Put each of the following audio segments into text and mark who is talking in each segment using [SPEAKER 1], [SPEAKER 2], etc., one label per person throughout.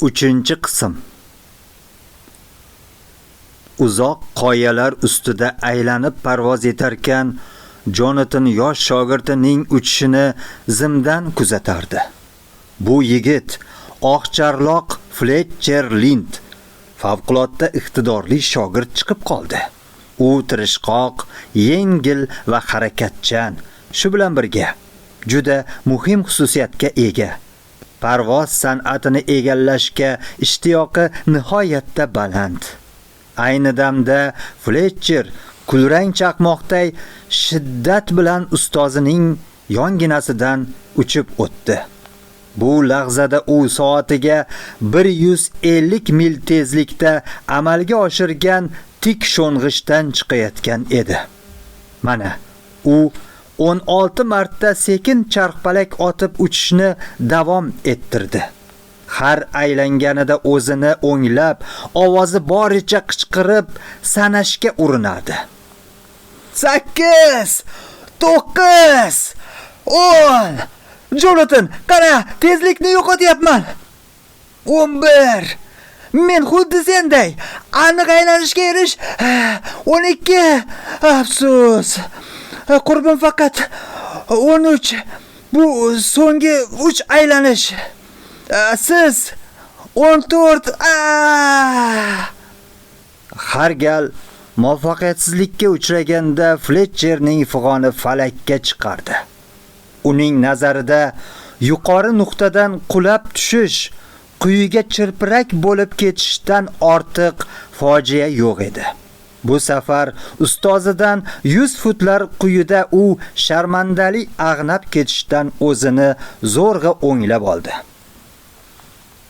[SPEAKER 1] 3-qism. Uzoq qoyalar ustida aylanib parvoz etarkan, Jonatan yosh shogirdining uchishini zimdan kuzatardi. Bu yigit oqcharloq Fletcher Lind favqulodda iqtidorli shogird chiqib qoldi. U tirishqoq, yengil va harakatchan, shu bilan birga juda muhim xususiyatga ega. Parvoz san'atini egallashga ishtiyoqi nihoyatda baland. Ayni damda Fletcher kulrang chaqmoqday shiddat bilan ustozining yonginasidan uchib o'tdi. Bu lahzada u soatiga 150 mil tezlikda amalga oshirgan tik sho'ng'ishdan chiqayotgan edi. Mana u 16 marta sekin charxpalak otib uchishni davom ettirdi. Har aylanganida o'zini o'nglab, ovozi boricha qichqirib sanashga urinardi. 8 9 10. Jonatan, qara, tezlikni yo'qotyapman. 11. Men xuddi senday aniq aylanishga erish. 12. Afsus. Qurbim faqat 13. Bu so'nggi 3 aylanish. Siz 14. Har gal muvaffaqiyatsizlikka uchraganda Fletcherning fig'oni falakka chiqardi. Uning nazarida yuqori nuqtadan qulab tushish, quyiga chirpirak bo'lib ketishdan ortiq fojia yo'q edi. Bu safar ustozidan 100 futlar quyida u sharmandali ag'nab ketishdan o'zini zo'rg'a o'nglab oldi.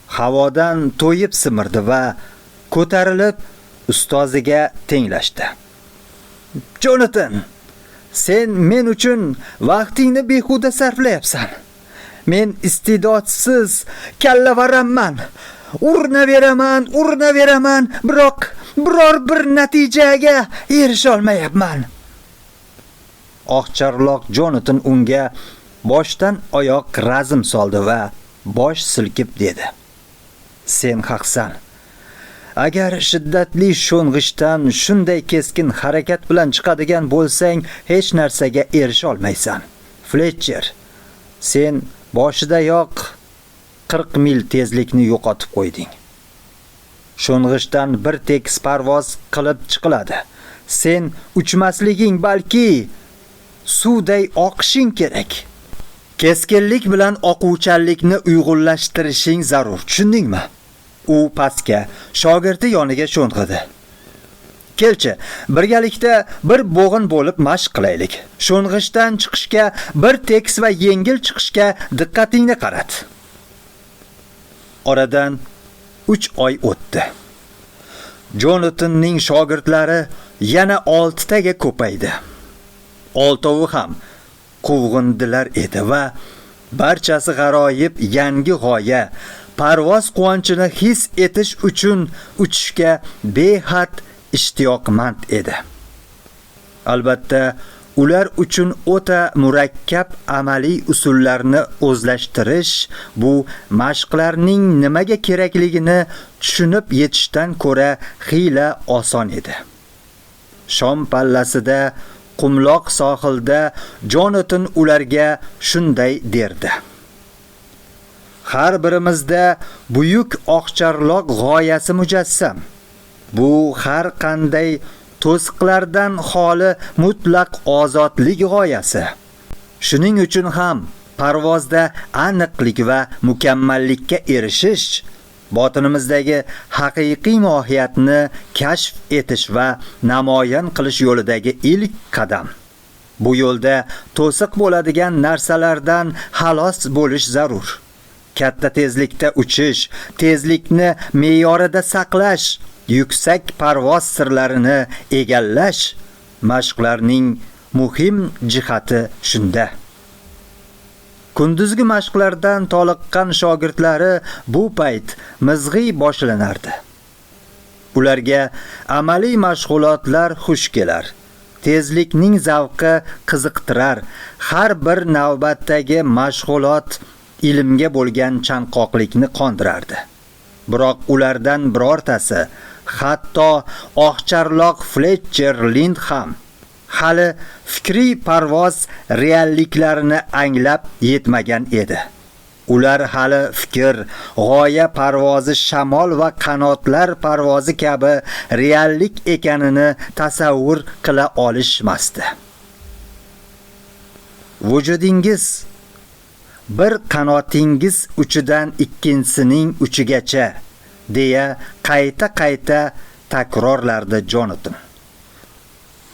[SPEAKER 1] Havodan to'yib simirdi va ko'tarilib ustoziga tenglashdi. Jonatan, sen men uchun vaqtingni behuda sarflayapsan. Men iste'dodsiz kallavaramman. Urinaveraman, biroq biror bir natijaga erisha olmayapman. Oqcharloq Jonatan unga boshdan oyoq razm soldi va bosh silkib dedi: Sen haqsan. Agar shiddatli sho'ng'ishdan shunday keskin harakat bilan chiqadigan bo'lsang, hech narsaga erisha olmaysan. Fletcher, sen boshidayoq 40 mil tezlikni yo'qotib qo'yding. Sho'ng'ishdan bir tekis parvoz qilib chiqiladi. Sen uchmasliging, balki suvday oqishing kerak. Keskinlik bilan oquvchanlikni uyg'unlashtirishing zarur, tushundingmi? U pastga, shogirdi yoniga sho'ng'idi. Kelchi, birgalikda bir bo'g'in bo'lib mashq qilaylik. Sho'ng'ishdan chiqishga, bir tekis va yengil chiqishga diqqatingni qarat. Oradan 3 oy o'tdi. Jonatanning shogirdlari yana 6 taga ko'paydi. Oltovi ham quvg'indilar edi va barchasi g'aroyib yangi g'oya, parvoz quvonchini his etish uchun uchishga behad ishtiyoqmand edi. Albatta, ular uchun o'ta murakkab amaliy usullarni o'zlashtirish bu mashqlarning nimaga kerakligini tushunib yetishdan ko'ra xiyla oson edi. Shom pallasida qumloq sohilda Jonatan ularga shunday derdi: Har birimizda buyuk oqcharloq g'oyasi mujassam. Bu har qanday to'siqlardan xoli mutlaq ozodlik g'oyasi. Shuning uchun ham parvozda aniqlik va mukammallikka erishish, botinimizdagi haqiqiy mohiyatni kashf etish va namoyon qilish yo'lidagi ilk qadam. Bu yo'lda to'siq bo'ladigan narsalardan xalos bo'lish zarur. Katta tezlikda uchish, tezlikni me'yorida saqlash, yuksak parvoz sirlarini egallash mashqlarning muhim jihati shunda. Kunduzgi mashqlardan toliqqan shogirdlari bu payt mizg'iy boshlanardi. Ularga amaliy mashg'ulotlar xush kelar. Tezlikning zavqi qiziqtirar. Har bir navbatdagi mashg'ulot ilmga bo'lgan chanqoqlikni qondirardi.
[SPEAKER 2] Biroq ulardan birortasi, hatto oqcharloq Fletcher Lind ham hali fikriy parvoz realliklarini anglab yetmagan edi. Ular hali fikr, g'oya parvozi shamol va qanotlar parvozi kabi reallik ekanini tasavvur qila olishmasdi. Vujudingiz bir qanotingiz uchidan ikkinchisining uchigacha, deya qayta-qayta takrorlardi Jonatan.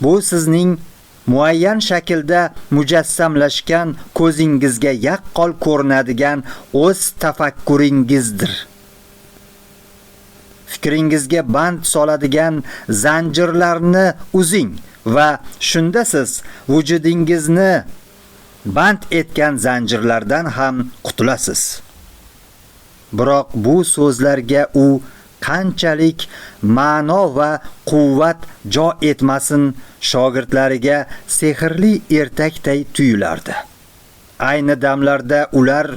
[SPEAKER 2] Bu sizning muayyan shaklda mujassamlashgan ko'zingizga yaqqol ko'rinadigan o'z tafakkuringizdir. Fikringizga band soladigan zanjirlarni uzing va shunda siz vujudingizni band etgan zanjirlardan ham qutulasiz. Biroq bu so'zlarga u qanchalik ma'no va quvvat jo etmasin, shogirdlariga sehrli ertakday tuyulardi. Ayni damlarda ular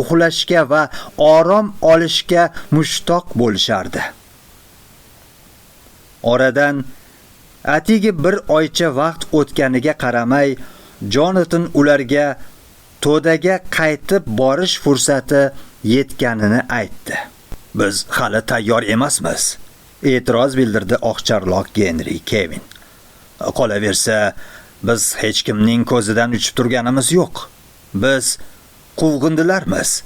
[SPEAKER 2] uxlashga va orom olishga mushtoq bo'lishardi. Oradan atigi bir oycha vaqt o'tganiga qaramay, Jonatan ularga to'daga qaytib borish fursati yetganini aytdi. Biz hali tayyor emasmiz, e'tiroz bildirdi oqcharloq Genri Kevin. Qolaversa, biz hech kimning ko'zidan uchib turganimiz yo'q. Biz quvg'indilarmiz.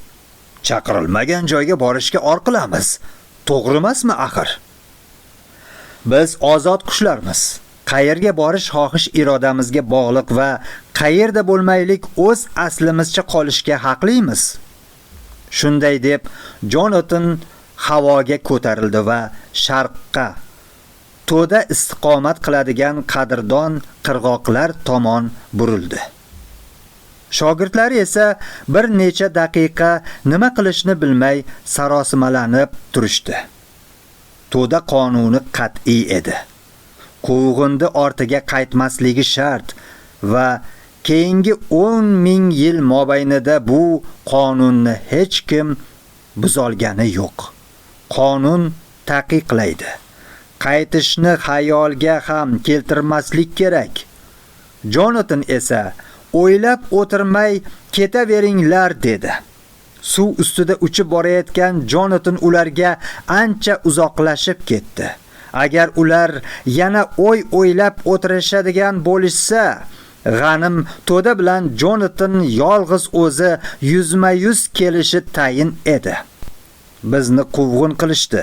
[SPEAKER 2] Chaqirilmagan joyga borishga or qilamiz. To'g'ri emasmi axir? Biz ozod qushlarmiz. Qayerga borish xohish irodamizga bog'liq va qayerda bo'lmaylik o'z aslimizcha qolishga haqlimiz. Shunday deb Jonatan havoga ko'tarildi va sharqqa, to'da istiqomat qiladigan qadrdon qirg'oqlar tomon burildi. Shogirdlari esa bir necha daqiqa nima qilishni bilmay sarosimalanib turishdi. To'da qonuni qat'iy edi. Quvg'indi ortiga qaytmasligi shart va keyingi 10 ming yil mobaynida bu qonunni hech kim buzolgani yo'q. Qonun taqiqlaydi. Qaytishni xayolga ham keltirmaslik kerak. Jonatan esa o'ylab o'tirmay ketaveringlar dedi. Suv ustida uchib borayotgan Jonatan ularga ancha uzoqlashib ketdi. Agar ular yana o'y o'ylab o'tirishadigan bo'lishsa, g'anim to'da bilan Jonatan yolg'iz o'zi yuzma-yuz kelishi tayin edi. Bizni quvg'in qilishdi.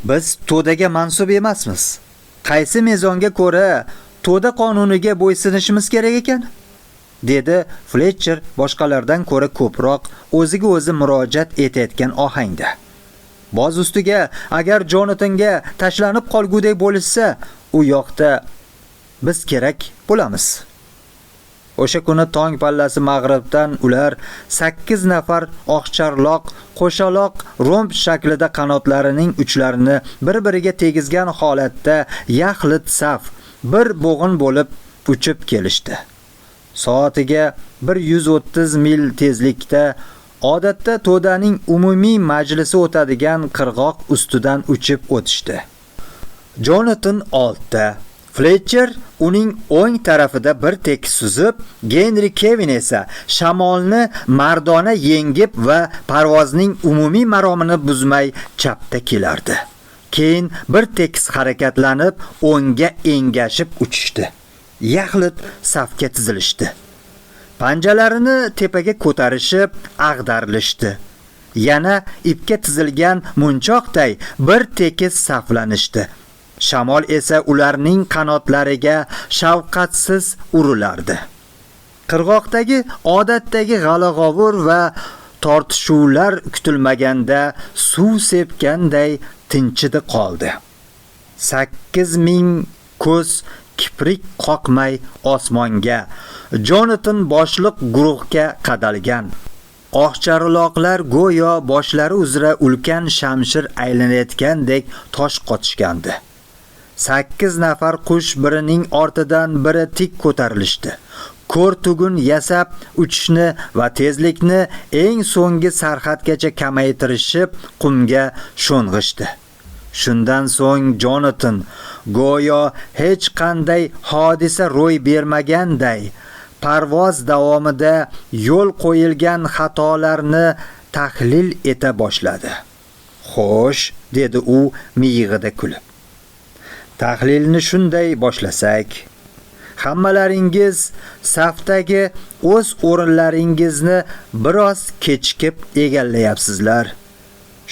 [SPEAKER 2] Biz to'daga mansub emasmiz. Qaysi mezonga ko'ra to'da qonuniga bo'ysunishimiz kerak ekan? Dedi Fletcher boshqalardan ko'ra ko'proq o'ziga o'zi murojaat etayotgan ohangda. Boz ustiga agar Jonatanga tashlanib qolgudek bo'lishsa, u yoqda biz kerak bo'lamiz. O'sha kuni tong pallasi mag'ribdan ular 8 nafar oqcharloq, qo'shaloq romb shaklida qanotlarining uchlarini bir-biriga tegizgan holatda yaxlit saf bir bo'g'in bo'lib uchib kelishdi. Soatiga 130 mil tezlikda odatda to'daning umumiy majlisi o'tadigan qirg'oq ustidan uchib o'tishdi. Jonatan oldda, Fletcher uning o'ng tarafida bir tekis suzib, Genri Kevin esa shamolni mardona yengib va parvozning umumiy maromini buzmay chapda kelardi. Keyin bir tekis harakatlanib, o'ngga engashib uchishdi. Yaxlit safga tizilishdi. Panjalarini tepaga ko'tarishib, ag'darilishdi. Yana ipga tizilgan munchoqday bir tekis saflanishdi. Shamol esa ularning qanotlariga shafqatsiz urilardi. Qirg'oqdagi odatdagi g'alag'ovur va tortishuvlar kutilmaganda suv sepganday tinchidi qoldi. 8000 ko'z kiprik qoqmay osmonga, Jonatan boshliq guruhga qadalgan. Oqcharloqlar go'yo boshlari uzra ulkan shamshir aylanayotgandek tosh qotishgandi. 8 nafar qush birining ortidan biri tik ko'tarilishdi. Ko'r tugun yasab uchishni va tezlikni eng so'nggi sarhadgacha kamaytirishib qumga sho'ng'ishdi. Shundan so'ng Jonathan go'yo hech qanday hodisa ro'y bermaganday parvoz davomida yo'l qo'yilgan xatolarni tahlil eta boshladi. "Xo'sh", dedi u miyig'ida kulib. "Tahlilni shunday boshlasak, hammalaringiz safdagi o'z o'rinlaringizni biroz kechikib egallayapsizlar."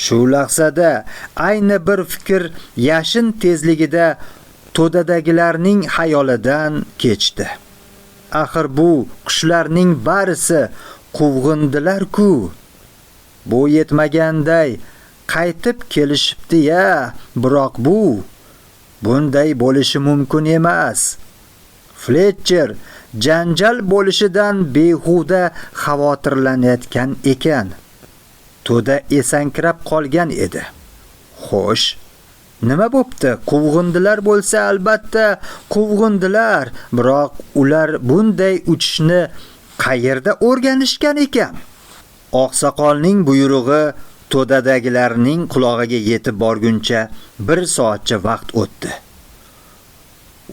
[SPEAKER 2] Shu lahzada ayni bir fikr yashin tezligida to'dadagilarning xayolidan kechdi. Axir bu qushlarning barisi quvg'indilar-ku. Bu yetmaganday qaytib kelishibdi-ya, biroq bunday bo'lishi mumkin emas. Fletcher janjal bo'lishidan behuda xavotirlanayotgan ekan. To'da esankirab qolgan edi. Xo'sh, nima bo'pti? Quvg'indilar bo'lsa albatta quvg'indilar, biroq ular bunday uchishni qayerda o'rganishgan ekan? Oqsoqolning buyrug'i to'dadagilarning qulog'iga yetib borguncha 1 soatcha vaqt o'tdi.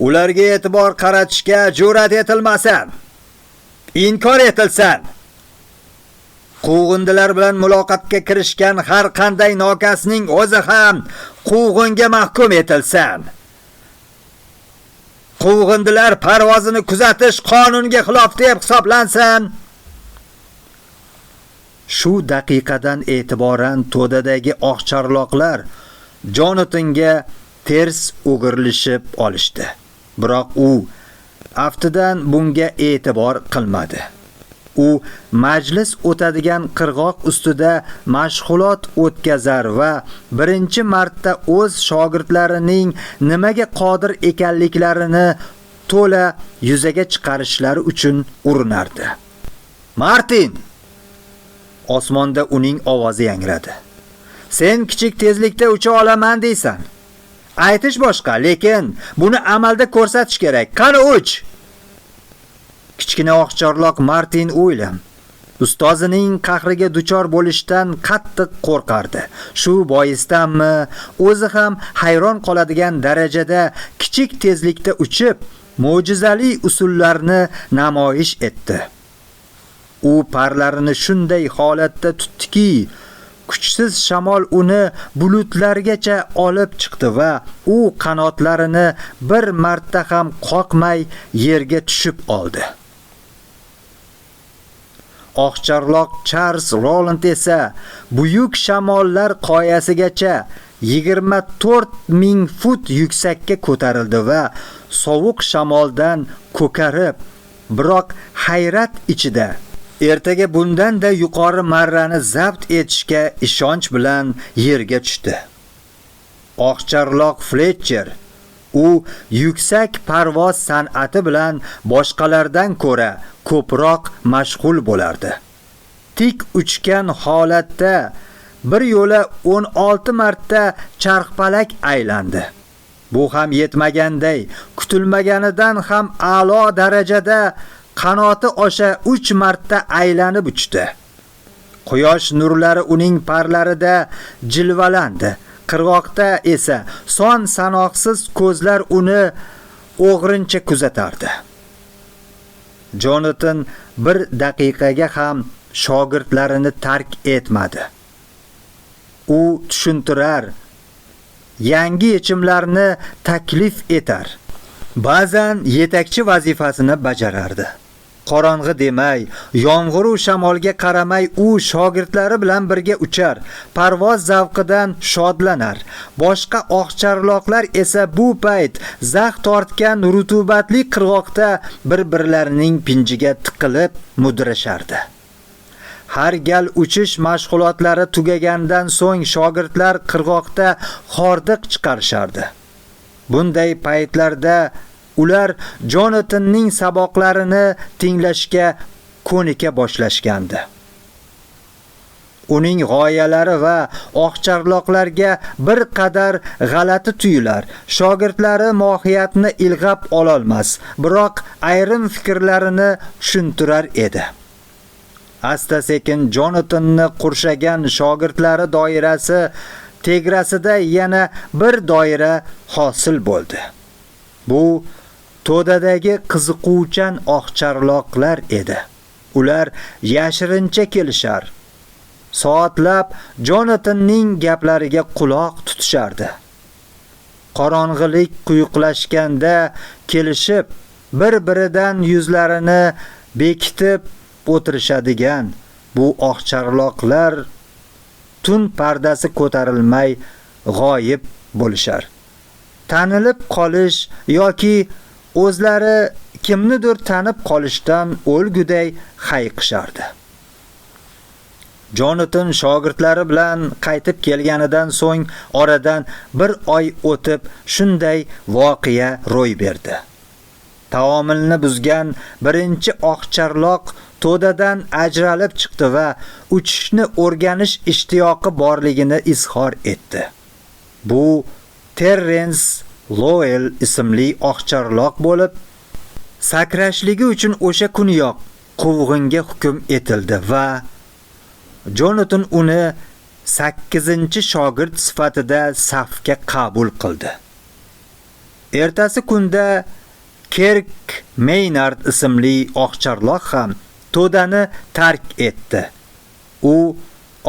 [SPEAKER 2] Ularga e'tibor qaratishga jur'at etilmasin, inkor etilsin. Quvg'indilar bilan muloqotga kirishgan har qanday nokasning o'zi ham quvg'inga mahkum etilsin. Quvg'indilar parvozini kuzatish qonunga xilof deb hisoblansin. Shu daqiqadan e'tiboran to'dadagi oqcharloqlar Jonatanga ters o'girilishib olishdi. Biroq u aftidan bunga e'tibor qilmadi. U majlis o'tadigan qirg'oq ustida mashg'ulot o'tkazar va birinchi marta o'z shogirdlarining nimaga qodir ekanliklarini to'la yuzaga chiqarishlari uchun urinardi. "Martin!" Osmonda uning ovozi yangradi. "Sen kichik tezlikda ucha olaman deysan. Aytish boshqa, lekin buni amalda ko'rsatish kerak. Qani uch!" Kichkina oqcharloq Martin Uilyam ustozining qahriga duchor bo'lishdan qattiq qo'rqardi. Shu boisdanmi, o'zi ham hayron qoladigan darajada kichik tezlikda uchib, mo'jizali usullarni namoyish etdi. U parlarini shunday holatda tutdiki, kuchsiz shamol uni bulutlargacha olib chiqdi va u qanotlarini bir marta ham qoqmay yerga tushib oldi. Oqcharloq Charles Roland esa buyuk shamollar qoyasigacha 24 000 fut yuksakka ko'tarildi va sovuq shamoldan ko'karib, biroq hayrat ichida ertaga bundan-da yuqori marrani zabt etishga ishonch bilan yerga tushdi. Oqcharloq Fletcher u yuksak parvoz san'ati bilan boshqalardan ko'ra ko'proq mashg'ul bo'lardi. Tik uchgan holatda bir yo'la 16 marta charxpalak aylandi. Bu ham yetmaganday, kutilmaganidan ham a'lo darajada qanoti osha 3 marta aylanib uchdi. Quyosh nurlari uning parlarida jilvalandi. Qirg'oqda esa son sanoqsiz ko'zlar uni o'g'rincha kuzatardi. Jonathan bir daqiqaga ham shogirdlarini tark etmadi. U tushuntirar, yangi yechimlarni taklif etar. Ba'zan yetakchi vazifasini bajarardi. Qorong'i demay, yomg'ir u shamolga qaramay u shogirdlari bilan birga uchar, parvoz zavqidan shodlanar. Boshqa oqcharloqlar esa bu payt zax tortgan rutubatli qirg'oqda bir-birlarining pinjiga tiqilib mudrashardi. Har gal uchish mashg'ulotlari tugagandan so'ng shogirdlar qirg'oqda xordiq chiqarishardi. Bunday paytlarda ular Jonathanning saboqlarini tinglashga ko'nika boshlashgandi. Uning g'oyalari va oqcharloqlarga bir qadar g'alati tuyular. Shogirdlari mohiyatni ilg'ab ololmas, biroq ayrim fikrlarini tushuntirar edi. Asta-sekin Jonatanni qurshagan shogirdlari doirasi tegrasida yana bir doira hosil bo'ldi. Bu to'dadagi qiziquvchan oqcharloqlar edi. Ular yashirincha kelishar, soatlab Jonatanning gaplariga quloq tutishardi. Qorong'ilik quyuqlashganda kelishib, bir-biridan yuzlarini bekitib o'tirishadigan bu oqcharloqlar tun pardasi ko'tarilmay g'oyib bo'lishar. Tanilib qolish yoki o'zlari kimnidir tanib qolishdan o'lguday hayiqishardi. Jonatan shogirdlari bilan qaytib kelganidan so'ng oradan bir oy o'tib shunday voqea ro'y berdi. Taomilni buzgan birinchi oqcharloq to'dadan ajralib chiqdi va uchishni o'rganish ishtiyoqi borligini izhor etdi. Bu Terrence Lowell ismli oqcharloq bo'lib, sakrashligi uchun o'sha kuniyoq quvg'inga hukm etildi va Jonatan uni 8-shogird sifatida safga qabul qildi. Ertasi kunda Kerk Maynard ismli oqcharloq ham to'dani tark etdi. U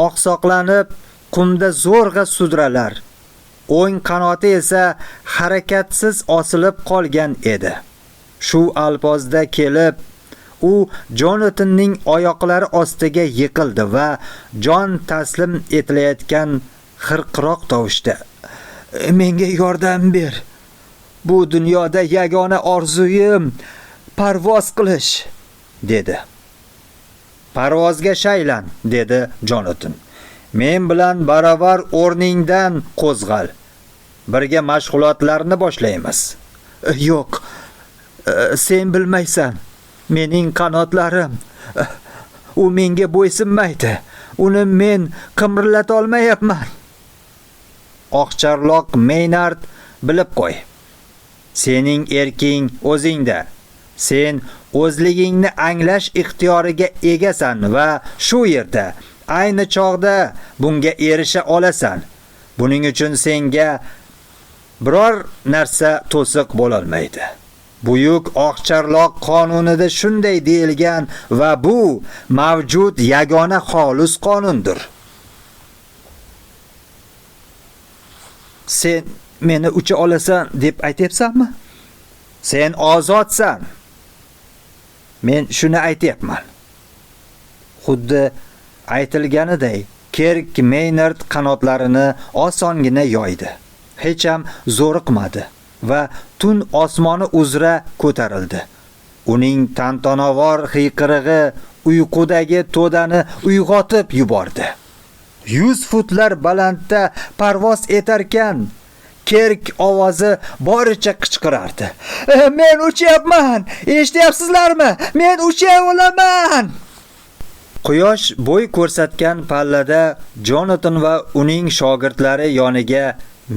[SPEAKER 2] oqsoqlanib qumda zo'rg'a sudralar, o'ng qanoti esa harakatsiz osilib qolgan edi. Shu alpozda kelib u Jonatanning oyoqlari ostiga yiqildi va jon taslim etilayotgan xirqiroq tovushda: "Menga yordam ber. Bu dunyoda yagona orzuyim parvoz qilish", dedi. "Parvozga shaylan", dedi Jonatan. "Men bilan baravar o'rningdan qo'zg'al. Birga mashg'ulotlarni boshlaymiz." "Yo'q, sen bilmaysan. Mening qanotlarim, u menga bo'ysunmaydi. Uni men qimirlata olmayapman." Oqcharloq Maynard: "Bilib qo'y. Sening erking o'zingda. Sen o'zligingni anglash ixtiyoriga egasan va shu yerda ayni chog'da bunga erisha olasan. Buning uchun senga biror narsa to'siq bo'lolmaydi. Buyuk oqcharloq qonunida shunday deyilgan va bu mavjud yagona xolis qonundir. Sen meni ucha olasan deb aytyapsanmi? Sen ozodsan. Men shuni aytyapman." Xuddi aytilganiday Kerk Maynard qanotlarini osongina yoydi. Hech ham zo'riqmadi va tun osmoni uzra ko'tarildi. Uning tantanavor xiyqirig'i uyqudagi to'dani uyg'otib yubordi. 100 futlar balandda parvoz etarkan Kerk ovozi boricha qichqirardi. "Men uchyapman! Eshityapsizlarmi? Men ucha olaman!" Quyosh bo'y ko'rsatgan pallada Jonatan va uning shogirdlari yoniga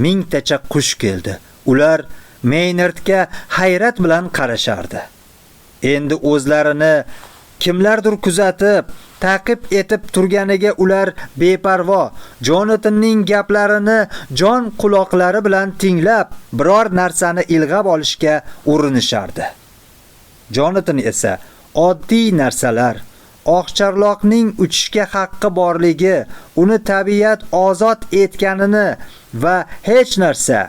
[SPEAKER 2] mingtacha qush keldi. Ular Maynardga hayrat bilan qarashardi. Endi o'zlarini kimlardir kuzatib, ta'qib etib turganiga ular beparvo. Jonatanning gaplarini jon quloqlari bilan tinglab, biror narsani ilg'ab olishga urinishardi. Jonatan esa oddiy narsalar, oqcharloqning uchishga haqqi borligi, uni tabiat ozod etganini va hech narsa,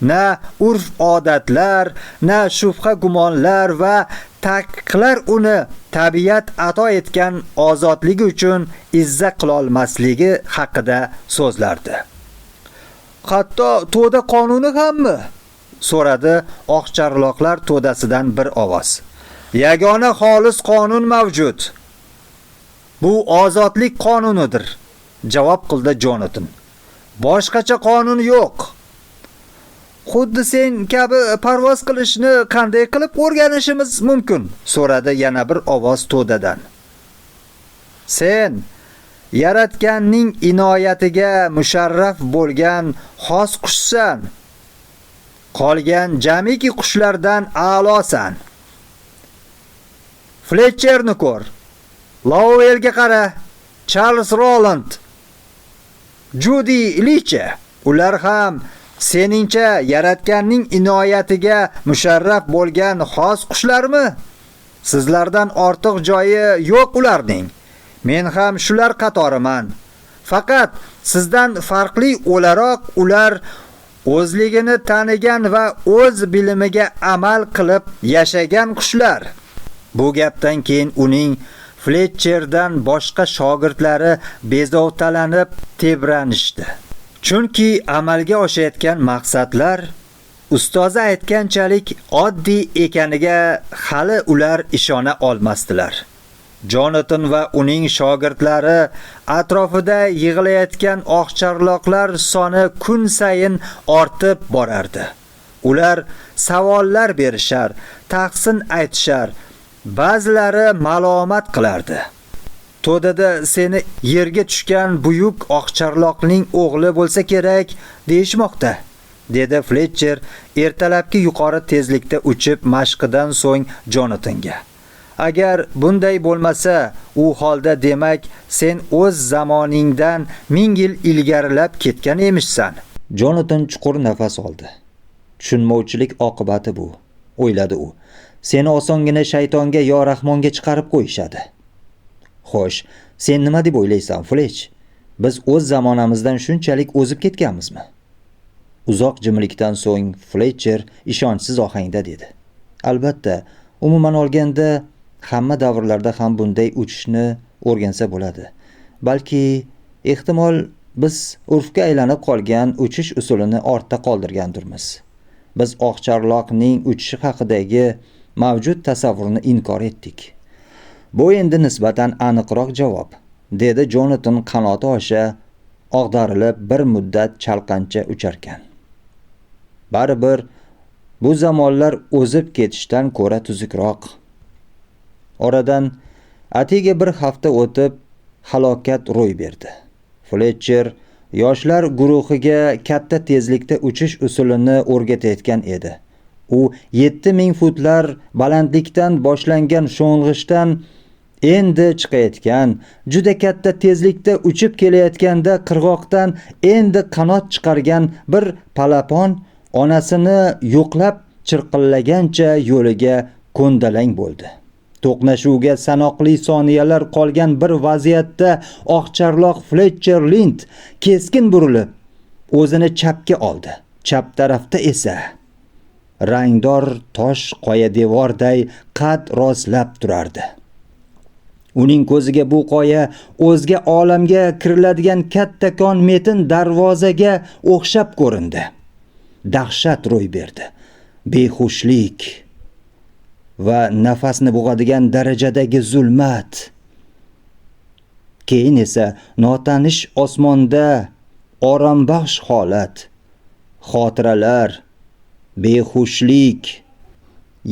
[SPEAKER 2] na urf-odatlar, na shubha gumonlar va taqiqlar uni tabiat ato etgan ozodligi uchun izza qilolmasligi haqida so'zlardi. "Hatto to'da qonuni hammi?" so'radi oqcharloqlar to'dasidan bir ovoz. "Yagona xolis qonun mavjud. Bu ozodlik qonunidir", javob qildi Jonatan. "Boshqacha qonun yo'q. Xuddi sen kabi parvoz qilishni qanday qilib o'rganishimiz mumkin?" so'radi yana bir ovoz to'dadan. "Sen Yaratganning inoyatiga musharraf bo'lgan xos qushsan. Qolgan jamiki qushlardan a'losan. Fletcherni ko'r. Lowellga qara. Charles Roland, Judi Licha. Ular ham seningcha yaratganning inoyatiga musharraf bo'lgan xos qushlarmi? Sizlardan ortiq joyi yo'q ularning. Men ham shular qatoriman. Faqat sizdan farqli o'laroq ular o'zligini tanigan va o'z bilimiga amal qilib yashagan qushlar. Bu gapdan keyin uning Fletcherdan boshqa shogirdlari bezovtalanib tebranishdi. Chunki amalga oshayotgan maqsadlar ustozi aytganchalik oddiy ekaniga hali ular ishona olmasdilar. Jonathan va uning shogirdlari atrofida yig'ilayotgan oqcharloqlar soni kun sayin ortib borardi. Ular savollar berishar, tahsin aytishar, ba'zilari malomat qilardi. To'dada seni yerga tushgan buyuk oqcharloqning o'g'li bo'lsa kerak deyishmoqda, dedi Fletcher ertalabki yuqori tezlikda uchib mashqidan so'ng Jonatanga. Agar bunday bo'lmasa, u holda demak sen o'z zamoningdan 1000 yil ilgarilab ketgan emishsan. Jonathan chuqur nafas oldi. Tushunmovchilik oqibati bu, o'yladi u. Seni osongina shaytonga yo rahmonga chiqarib qo'yishadi. Xo'sh, sen nima deb o'ylaysan, Fletch? Biz o'z zamonamizdan shunchalik o'zib ketganmizmi? Uzoq jimlikdan so'ng Fletcher ishonchsiz ohangda dedi. Albatta, umuman olganda hamma davrlarda ham bunday uchishni o'rgansa bo'ladi. Balki ehtimol biz urfga aylanib qolgan uchish usulini ortda qoldirgandirmiz. Biz oqcharloqning uchishi haqidagi mavjud tasavvurni inkor etdik. Bu endi nisbatan aniqroq javob, dedi Jonathan qanoti osha og'darilib bir muddat chalqancha ucharkan. Baribir bu zamonlar o'zib ketishdan ko'ra tuzukroq. Oradan atigi bir hafta o'tib halokat ro'y berdi. Fletcher yoshlar guruhiga katta tezlikda uchish usulini o'rgatayotgan edi. U 7000 futlar balandlikdan boshlangan sho'ng'ishdan endi chiqayotgan, juda katta tezlikda uchib kelayotganda qirg'oqdan endi qanot chiqargan bir palapon onasini yo'qlab chirqillagancha yo'liga ko'ndalang bo'ldi. To'qnashuvga sanoqli soniyalar qolgan bir vaziyatda oqcharloq Fletcher Lind keskin burilib, o'zini chapga oldi. Chap tarafda esa rangdor tosh qoya devorday qad rostlab turardi. Uning ko'ziga bu qoya o'zga olamga kiriladigan kattakon metin darvozaga o'xshab ko'rindi. Dahshat ro'y berdi. Behushlik va nafasni bo'g'adigan darajadagi zulmat. Keyin esa notanish osmonda orombaxsh holat, xotiralar, behushlik,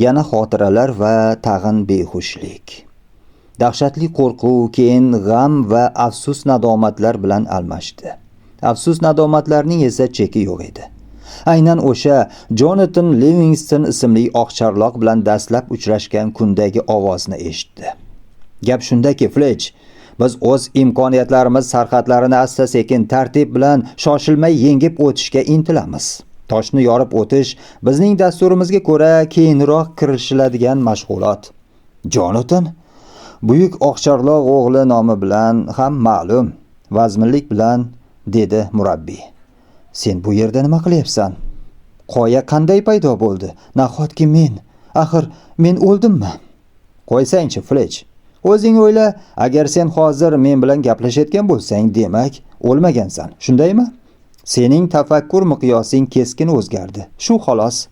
[SPEAKER 2] yana xotiralar va tag'in behushlik. Dahshatli qo'rquv keyin g'am va afsus nadomatlar bilan almashdi. Afsus nadomatlarning esa cheki yo'q edi. Aynan o'sha Jonathan Livingston ismli oqcharloq bilan dastlab uchrashgan kundagi ovozni eshitdi. Gap shundaki, Fletch, biz o'z imkoniyatlarimiz sarhadlarini asta-sekin tartib bilan shoshilmay yengib o'tishga intilamiz. Toshni yorib o'tish bizning dasturimizga ko'ra keyinroq kirishiladigan mashg'ulot. Jonathan buyuk oqcharloq o'g'li nomi bilan ham ma'lum, vazminlik bilan dedi murabbiy. Sen bu yerda nima qilyapsan? Qoya qanday paydo bo'ldi? Nahotki men? Axir men o'ldimmi? Qo'ysangchi, Fletch. O'zing o'yla, agar sen hozir men bilan gaplashayotgan bo'lsang, demak, o'lmagansan. Shundaymi? Sening tafakkur miqyosing keskin o'zgardi. Shu xolos.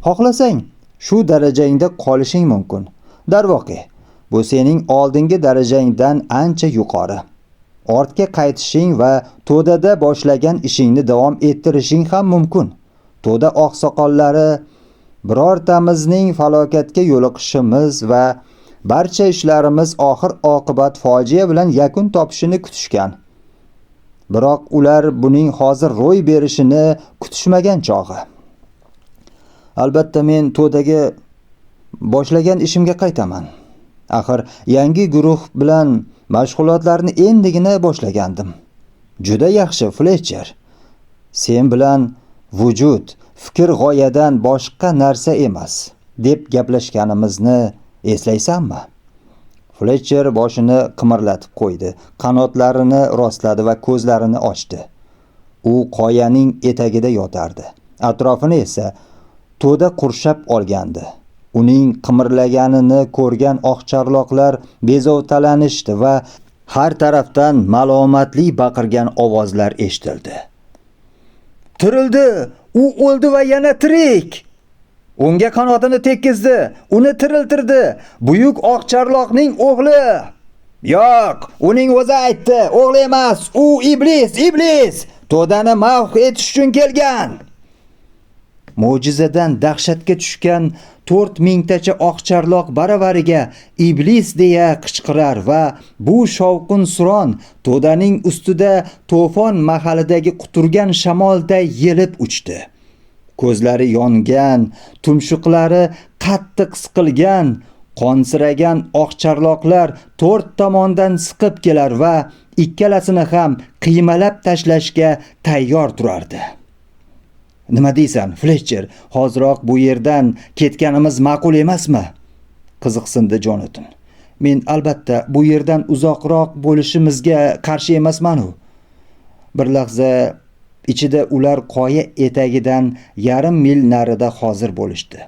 [SPEAKER 2] Xohlasang, shu darajangda qolishing mumkin. Darvoqe, bu sening oldingi darajangdan ancha yuqori. Ortga qaytishing va to'dada boshlagan ishingni davom ettirishing ham mumkin. To'da oqsoqollari birortamizning falokatga yo'liqishimiz va Barcha ishlarimiz oxir oqibat fojia bilan yakun topishini kutishgan. Biroq ular buning hozir ro'y berishini kutishmagan chog'i. Albatta men to'daga boshlagan ishimga qaytaman. Axir yangi guruh bilan mashg'ulotlarni endigina boshlagandim. Juda yaxshi, Fletcher. Sen bilan vujud, fikr g'oyadan boshqa narsa emas, deb gaplashganimizni eslaysanmi? Fletcher boshini qimirlatib qo'ydi, qanotlarini rostladi va ko'zlarini ochdi. U qoyaning etagida yotardi. Atrofini esa to'da qurshab olgandi. Uning qimirlaganini ko'rgan oqcharloqlar bezovtalanishdi va har tarafdan malomatli baqirgan ovozlar eshitildi. Tirildi! U o'ldi va yana tirik! Unga qanotini tekkizdi, uni tiriltirdi. Buyuk oqcharloqning o'g'li. Yo'q, uning o'zi aytdi, o'g'li emas, u iblis, iblis. To'dani mahv etish uchun kelgan. Mo'jizadan dahshatga tushgan 4000 tacha oqcharloq baravariga iblis deya qichqirar va bu shovqin suron to'daning ustida to'fon mahalidagi quturgan shamolday yelib uchdi. Ko'zlari yongan, tumshuqlari qattiq siqilgan, qonsiragan oqcharloqlar to'rt tomondan siqib kelar va ikkalasini ham qiymalab tashlashga tayyor turardi. Nima deysan, Fletcher? Hoziroq bu yerdan ketganimiz ma'qul emasmi? Qiziqsindi Jonathan. Men albatta bu yerdan uzoqroq bo'lishimizga qarshi emasman-u. Bir lahza ichida ular qoya etagidan yarim mil narida hozir bo'lishdi.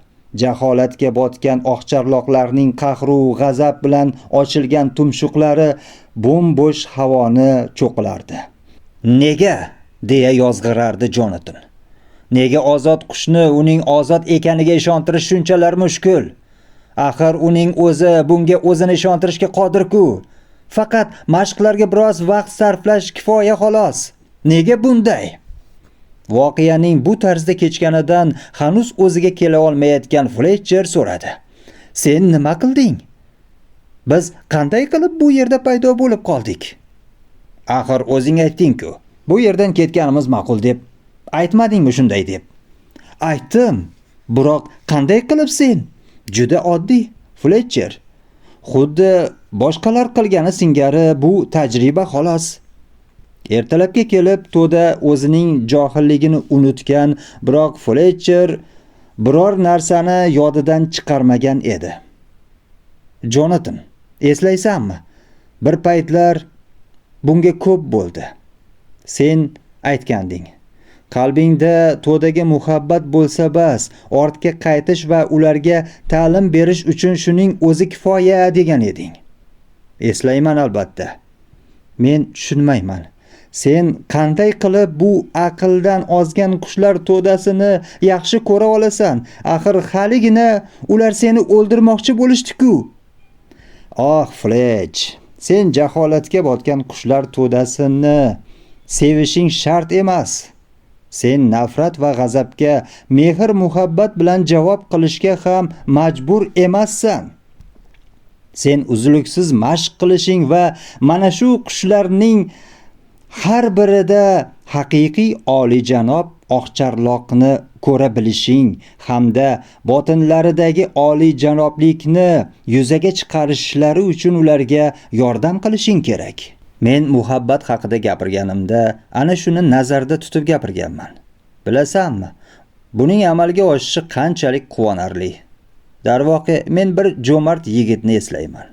[SPEAKER 2] Jaholatga botgan oqcharloqlarning qahru g'azab bilan ochilgan tumshuqlari bo'm-bo'sh havoni cho'qilardi. Nega? Deya yozg'irardi Jonathan. Nega ozod qushni uning ozod ekaniga ishontirish shunchalar mushkul? Axir uning o'zi bunga o'zini ishontirishga qodir-ku. Faqat mashqlarga biroz vaqt sarflash kifoya xolos. Nega bunday? Voqeaning bu tarzda kechganidan hanuz o'ziga kela olmayotgan Fletcher so'radi. Sen nima qilding? Biz qanday qilib bu yerda paydo bo'lib qoldik? Axir o'zing aytding-ku. Bu yerdan ketganimiz ma'qul deb. Aytmadingmi shunday deb? Aytdim. Biroq qanday qilib sen? Juda oddiy, Fletcher. Xuddi boshqalar qilgani singari bu tajriba xolos. Ertalabga kelib to'da o'zining johilligini unutgan, biroq Fletcher biror narsani yodidan chiqarmagan edi. Jonathan, eslaysanmi? Bir paytlar bunga ko'p bo'ldi. Sen aytganding. Qalbingda to'daga muhabbat bo'lsa bas, ortga qaytish va ularga ta'lim berish uchun shuning o'zi kifoya degan eding. Eslayman albatta. Men tushunmayman. Sen qanday qilib bu aqldan ozgan qushlar to'dasini yaxshi ko'ra olasan? Axir haligina ular seni o'ldirmoqchi bo'lishdi-ku. Oh, Fletch, sen jaholatga botgan qushlar to'dasini sevishing shart emas. Sen nafrat va g'azabga mehr muhabbat bilan javob qilishga ham majbur emassan. Sen uzluksiz mashq qilishing va mana shu qushlarning har birida haqiqiy oliyjanob oqcharloqni ko'ra bilishing hamda botinlaridagi oliyjanoblikni yuzaga chiqarishlari uchun ularga yordam qilishing kerak. Men muhabbat haqida gapirganimda ana shuni nazarda tutib gapirganman. Bilasanmi, buning amalga oshishi qanchalik quvonarli. Darvoqe, men bir jo'mard yigitni eslayman.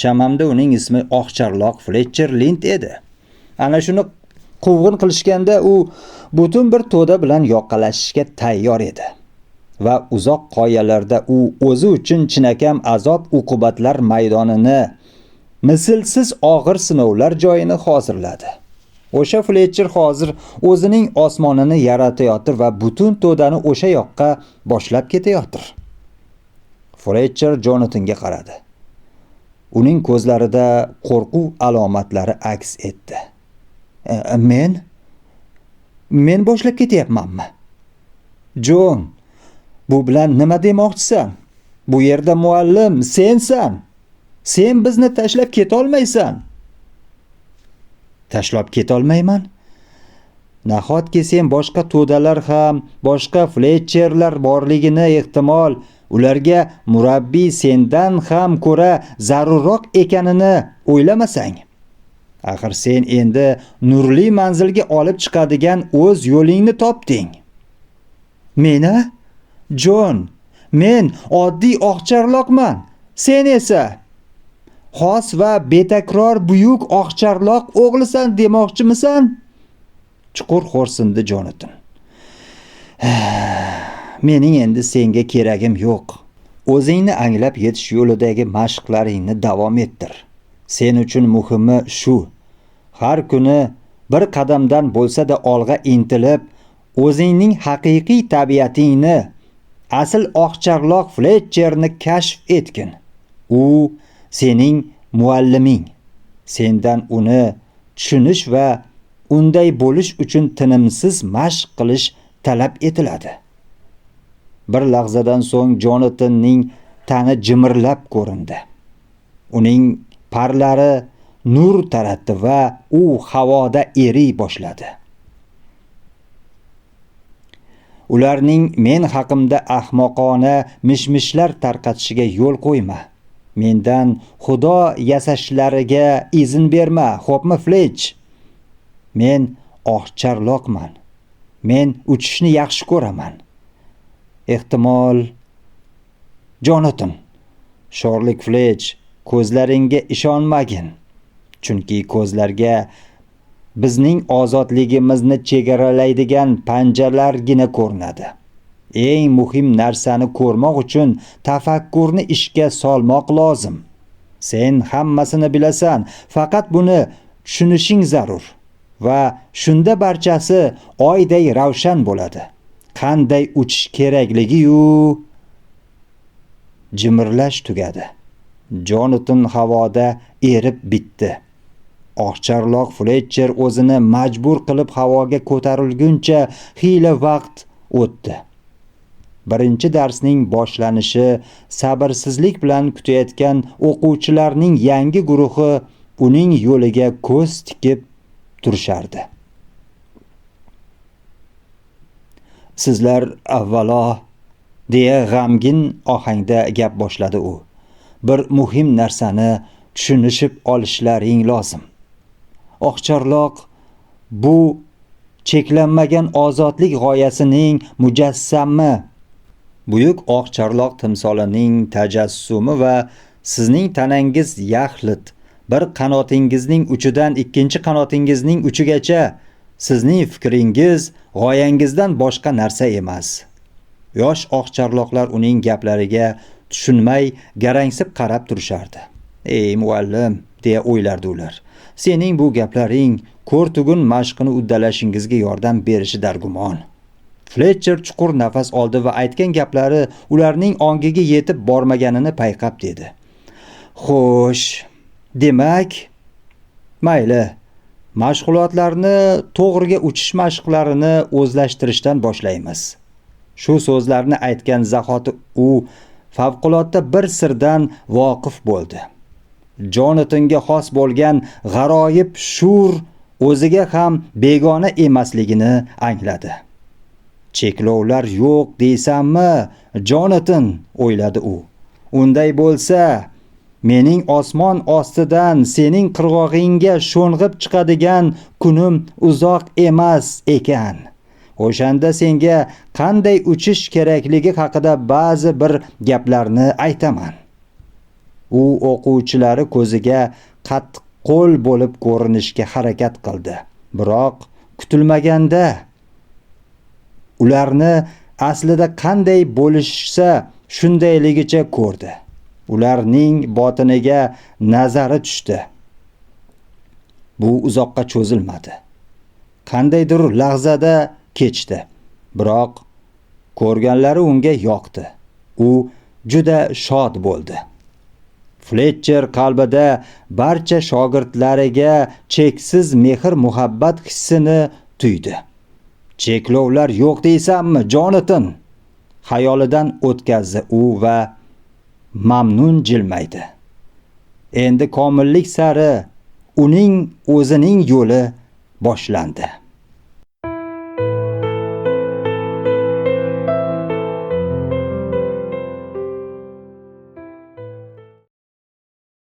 [SPEAKER 2] Chamamda uning ismi Oqcharloq Fletcher Lind edi. Ana shuni quvg'in qilishganda u butun bir to'da bilan yoqalashishga tayyor edi. Va uzoq qoyalarda u o'zi uchun chinakam azob uqubatlar maydonini, mislsiz og'ir sinovlar joyini hozirladi. O'sha Fletcher hozir o'zining osmonini yaratayotir va butun to'dani o'sha yoqqa boshlab ketayotir. Fletcher Jonatanga qaradi. Uning ko'zlarida qo'rquv alomatlari aks etdi. Men boshlab ketyapmanmi? Jon, bu bilan nima demoqchisan? Bu yerda muallim sensan. Sen bizni tashlab ketolmaysan. Tashlab ketolmayman? Nahotki sen boshqa to'dalar ham, boshqa Fletcherlar borligini, ehtimol ularga murabbiy sendan ham ko'ra zarurroq ekanini o'ylamasang? Axir sen endi nurli manzilga olib chiqadigan o'z yo'lingni topding. Meni? Jon, men oddiy oqcharloqman. Sen esa xos va betakror buyuk oqcharloq o'g'lisan demoqchimisan? Chuqur xo'rsindi Jonatan. Mening endi senga keragim yo'q. O'zingni anglab yetish yo'lidagi mashqlaringni davom ettir. Sen uchun muhimi shu. Har kuni bir qadamdan bo'lsa-da olg'a intilib, o'zingning haqiqiy tabiatingni, asl oqcharloq Fletcherni kashf etgin. U sening mualliming. Sendan uni tushunish va unday bo'lish uchun tinimsiz mashq qilish talab etiladi. Bir lahzadan so'ng Jonatanning tani jimirlab ko'rindi. Uning parlari nur taratdi va u havoda eriy boshladi. Ularning men haqimda ahmoqona mishmishlar tarqatishiga yo'l qo'yma. Mendan xudo yasashlariga izn berma, xo'pmi, Fletch? Men oqcharloqman. Men uchishni yaxshi ko'raman. Ehtimol Jonatan, sho'rlik Fletch, ko'zlaringga ishonmagin. Chunki ko'zlarga bizning ozodligimizni chegaralaydigan panjalargina ko'rinadi. Eng muhim narsani ko'rmoq uchun tafakkurni ishga solmoq lozim. Sen hammasini bilasan, faqat buni tushunishing zarur va shunda barchasi oyday ravshan bo'ladi. Qanday uchish kerakligi-yu jimirlash tugadi. Jonatan havoda erib bitdi. Oqcharloq Fletcher o'zini majbur qilib havoga ko'tarilguncha xiyla vaqt o'tdi. Birinchi darsning boshlanishi sabrsizlik bilan kutayotgan o'quvchilarning yangi guruhi uning yo'liga ko'z tikib turishardi. Sizlar avvalo, deya g'amgin ohangda gap boshladi u. Bir muhim narsani tushunishib olishlaring lozim. Oqcharloq bu cheklanmagan ozodlik g'oyasining mujassami, buyuk oqcharloq timsolining tajassumi va sizning tanangiz yaxlit bir qanotingizning uchidan ikkinchi qanotingizning uchigacha sizning fikringiz g'oyangizdan boshqa narsa emas. Yosh oqcharloqlar uning gaplariga tushunmay garangsib qarab turishardi. Ey muallim, deya o'ylardi ular. Sening bu gaplaring ko'r tugun mashqini uddalashingizga yordam berishi dargumon. Fletcher chuqur nafas oldi va aytgan gaplari ularning ongiga yetib bormaganini payqab dedi. Xo'sh, demak, mayli, mashg'ulotlarni to'g'riga uchish mashqlarini o'zlashtirishdan boshlaymiz. Shu so'zlarni aytgan zahoti u favqulodda bir sirdan voqif bo'ldi. Jonatanga xos bo'lgan g'aroyib shur o'ziga ham begona emasligini angladi. Cheklovlar yo'q deysanmi, Jonatan, o'yladi u. Unday bo'lsa, mening osmon ostidan sening qirg'og'ingga sho'ng'ib chiqadigan kunim uzoq emas ekan. O'shanda senga qanday uchish kerakligi haqida ba'zi bir gaplarni aytaman. U o'quvchilari ko'ziga qattiq qo'l bo'lib ko'rinishga harakat qildi. Biroq kutilmaganda ularni aslida qanday bo'lishsa shundayligicha ko'rdi. Ularning botiniga nazari tushdi. Bu uzoqqa cho'zilmadi. Qandaydir lahzada kechdi. Biroq ko'rganlari unga yoqdi. U juda shod bo'ldi. Fletcher qalbida barcha shogirdlariga cheksiz mehr-muhabbat hissini tuydi. Cheklovlar yo'q deysanmi, Jonatan? Xayolidan o'tkazdi u va mamnun jilmaydi. Endi komillik sari uning o'zining yo'li boshlandi.